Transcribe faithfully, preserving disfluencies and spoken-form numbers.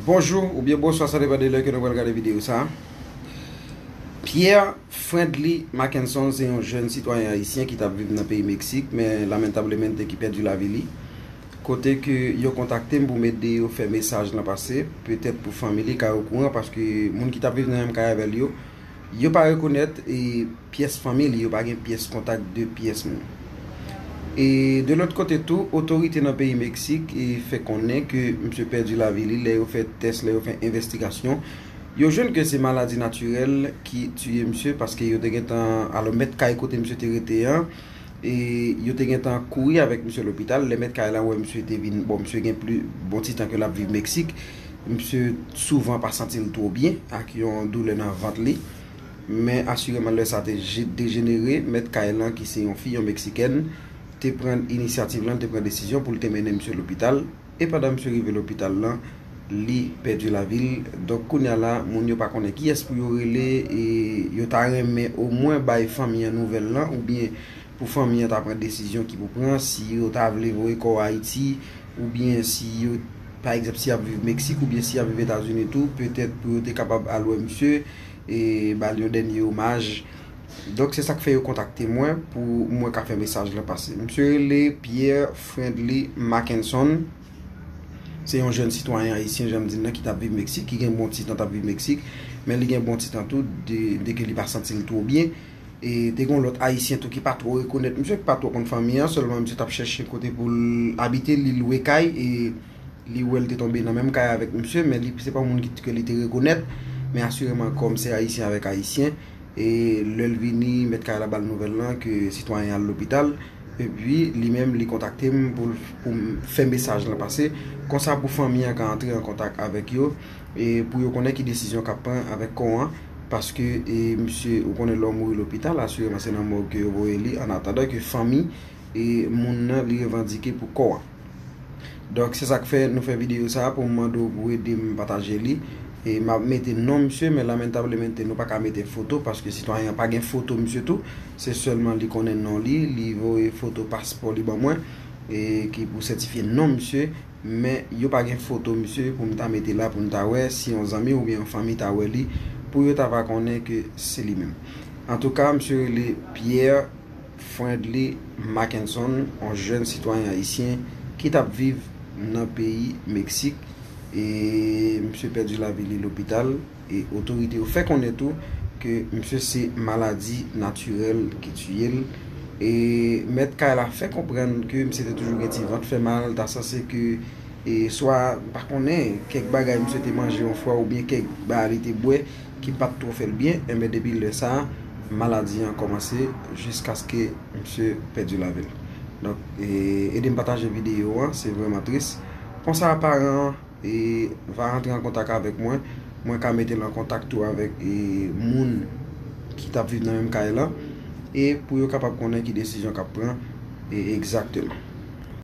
Bonjou oubyen bonswa, sa depann de lè ke nou pral gade videyo sa. Pierre Friendly Mackenson se yon jèn sitwayen ayisyen ki t ap viv nan peyi Meksik, men lamentablemente ki pèdi lavi li. Kote ke yo kontakte m pou m ede yo fè mesaj lan pase, petèt pou fanmi li ka okouran, paske moun ki t ap viv nan menm kay avè l yo, yo pa rekonèt e pyès fanmi li, yo pa gen pyès kontak de pyès moun. E de lòt kote tou, otorite nan peyi Meksik e fè konnen ke misye pèdi lavi li lè yo fè tès, lè yo fè envestigasyon. Yo jwenn ke se maladi natirèl ki tiye misye, paske yo te gentan, alò, mèt kay kote misye te rete an, e yo te gentan kouri avèk misye lopital. Lè mèt kay la wè misye te vin, bon, misye gen pli bon ti tan ke l ap viv Meksik. Misye souvan pa santi l twò byen, ak yon doulè nan vant li. Men asireman, lè sa te je- dejenere, mèt kay lan, ki se yon fi, yon meksikèn, te pran inisyativ lan, te pran desizyon pou l te mennen misye lopital. E pandan misye rive lopital lan, li pèdi lavi l. Donk, kounye a la, moun yo pa konnen kiyès pou yo rele, e yo ta renmen omwen bay fanmi an nouvèl lan, oubyen pou fanmi an ta pran desizyon ki pou pran, si yo ta vle voye kò a Ayiti, oubyen si yo, pa egzanp, si y ap viv Meksik, oubyen si y ap viv Etazini tou, petèt pou yo te kapab al wè misye, e ba l yon dènye omaj. Donk, se sa k fè yo kontakte mwen pou mwen ka fè mesaj lan pase. Misye rele Pierre Friendly Mackenson. Se yon jèn sitwayen ayisyen, jan m di n nan, ki t ap viv Meksik, ki gen bon ti tan t ap viv Meksik, men li gen bon ti tan tou de, de ke li pa santi l twò byen. E te gen yon lòt ayisyen tou ki pa twò rekonèt misye, ki pa twò konn fanmi an, sèlman misye t ap chèche kote pou l abite, li lwe kay, e li wè l te tonbe nan menm kay avèk misye, men li, se pa yon moun ki, ke li te rekonèt, men asireman, kòm se ayisyen avèk ayisyen, e lè l vini, mèt kay la ba l nouvèl lan ke sitwayen an al lopital, epi li menm, li kontakte m pou l, pou m fè mesaj lan pase, konsa pou fanmi an ka antre an kontak avèk yo, e pou yo konnen ki desizyon k ap pran avèk kò an, paske, e, misye, ou konnen lè w mouri lopital, asireman se nan mòg ke yo voye li, an atandan ke fanmi, e, moun nan, li revandike pou kò an. Donk, se sa k fè nou fè videyo sa a, pou m mande w pou ede m pataje li. E m ap mete non misye, men lamentablemente nou pa ka mete foto, paske sitwayen an pa gen foto misye tou. Se sèlman li konnen non li, li voye foto paspò li ban mwen, e ki pou sètifye non misye, men yo pa gen foto misye pou m ta mete la pou n ta wè si yon zanmi oubyen yon fanmi ta wè li, pou yo ta va konnen ke se li menm. Antouka, misye rele Pierre Friendly Mackenson, yon jèn sitwayen ayisyen ki t ap viv nan peyi Meksik, e misye pèdi lavi li lopital, e otorite yo fè konnen tou ke misye se maladi natirèl ki tiye l, e mèt kay la fè konprann ke misye te toujou gen ti vant fè mal, ta sanse ke, e swa, m pa konnen, kèk bagay misye te manje yon fwa oubyen kèk bagay li te bwè ki pa t twò fè l byen, enben depi lè sa a, maladi an kòmanse jiskaske misye pèdi lavi l. Donk, e, ede m pataje videyo an, se vrèman tris. Konsa, paran an, e, va rantre an kontak avèk mwen. Mwen ka mete l an kontak tou avèk, e, moun ki t ap viv nan menm kay lan, e pou yo kapab konnen ki desizyon k ap pran, e, egzakteman.